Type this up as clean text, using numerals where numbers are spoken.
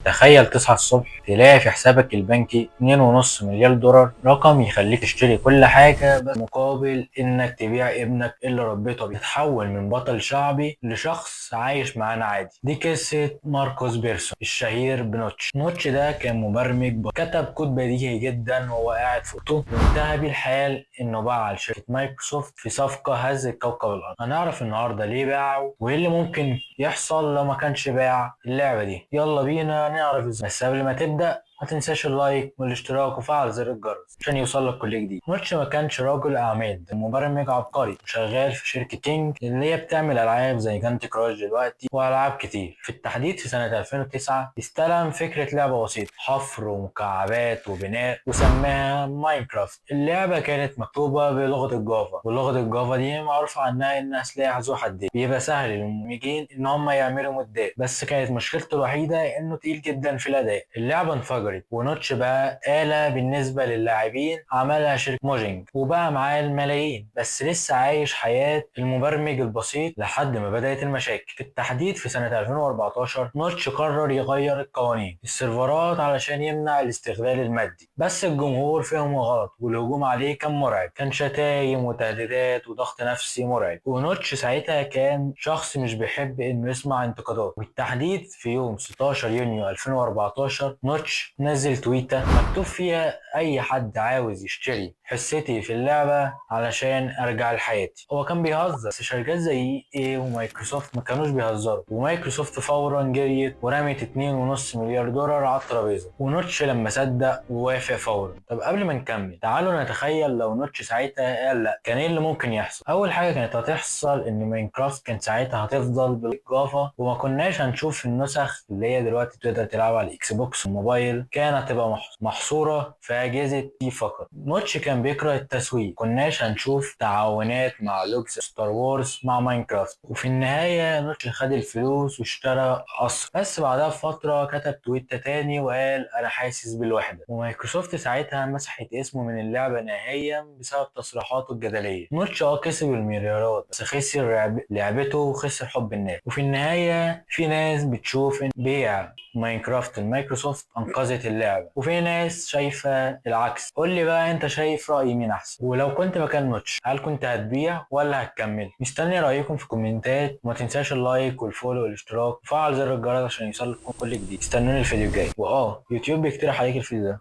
تخيل تصحى الصبح تلاقي في حسابك البنكي 2.5 مليار دولار، رقم يخليك تشتري كل حاجة بس مقابل انك تبيع ابنك اللي ربيته بيه. تتحول من بطل شعبي لشخص عايش معانا عادي. دي قصة ماركوس بيرسون الشهير بنوتش. نوتش ده كان مبرمج كتب كود بديهي جدا وهو قاعد في اوضته، وانتهى بيه الحال انه باع لشركة مايكروسوفت في صفقة هزت كوكب الارض. هنعرف النهارده ليه باعه وايه اللي ممكن يحصل لو ما كانش باع اللعبة دي. يلا بينا نعرف ازاي. بس قبل ما تبدأ ما تنساش ال like والاشتراك وفعل زر الجرس عشان يوصلك كل جديد. نوتش ما كانش رجل اعمال، ده مبرمج عبقري وشغال في شركة كينج اللي هي بتعمل العاب زي Candy Crush دلوقتي والعاب كتير. في التحديد في سنة 2009 استلم فكرة لعبة بسيطة، حفر ومكعبات وبناء، وسماها Minecraft. اللعبة كانت مكتوبة بلغة ال Java، ولغة ال Java دي معروف عنها انها سلاح ذو حدين، بيبقى سهل للمبرمجين ان هم يعملوا مودات، بس كانت مشكلته الوحيدة انه تقيل جدا في الاداء. اللعبة انفجرت ونوتش بقى آلة بالنسبة للاعبين، عملها شركة Mojang وبقى معاه الملايين، بس لسه عايش حياة المبرمج البسيط لحد ما بدأت المشاكل. في التحديد في سنة 2014 نوتش قرر يغير القوانين السيرفرات علشان يمنع الاستغلال المادي، بس الجمهور فهمه غلط والهجوم عليه كان مرعب، كان شتايم وتهديدات وضغط نفسي مرعب. ونوتش ساعتها كان شخص مش بيحب انه يسمع انتقادات. وبالتحديد في يوم 16 يونيو 2014 نوتش نزل تويتة مكتوب فيها اي حد عاوز يشتري حصتي في اللعبة علشان ارجع لحياتي. هو كان بيهزر، بس شركات زي EA ومايكروسوفت ما كانوش بيهزروا، ومايكروسوفت فورا جريت ورمت 2.5 مليار دولار على الترابيزة، ونوتش لما صدق ووافق فورا. طب قبل ما نكمل تعالوا نتخيل لو نوتش ساعتها قال لا، كان ايه اللي ممكن يحصل؟ اول حاجة كانت هتحصل ان Minecraft كان ساعتها هتفضل بال Java، وما كناش هنشوف النسخ اللي هي دلوقتي تقدر تلعبها على ال Xbox والموبايل، كانت هتبقى محصورة في اجهزة دي فقط. نوتش كان بيكره التسويق، كناش هنشوف تعاونات مع لوكس Star Wars مع Minecraft. وفي النهاية نوتش خد الفلوس واشترى قصر، بس بعدها بفترة كتب تويتة تاني وقال انا حاسس بالوحدة، ومايكروسوفت ساعتها مسحت اسمه من اللعبة نهائيا بسبب تصريحاته الجدلية. نوتش كسب المليارات بس خسر لعبته وخسر حب الناس. وفي النهاية في ناس بتشوف ان بيع Minecraft لمايكروسوفت انقذت اللعبة، وفي ناس شايفة العكس. قول لي بقى انت شايف رأي مين احسن؟ ولو كنت مكان نوتش هل كنت هتبيع ولا هتكمل؟ مستني رأيكم في الكومنتات، وما تنساش ال like وال follow والاشتراك وفعل زر الجرس عشان يوصلكم كل جديد. استنوني الفيديو الجاي. واه يوتيوب بيقترح عليك الفيديو ده.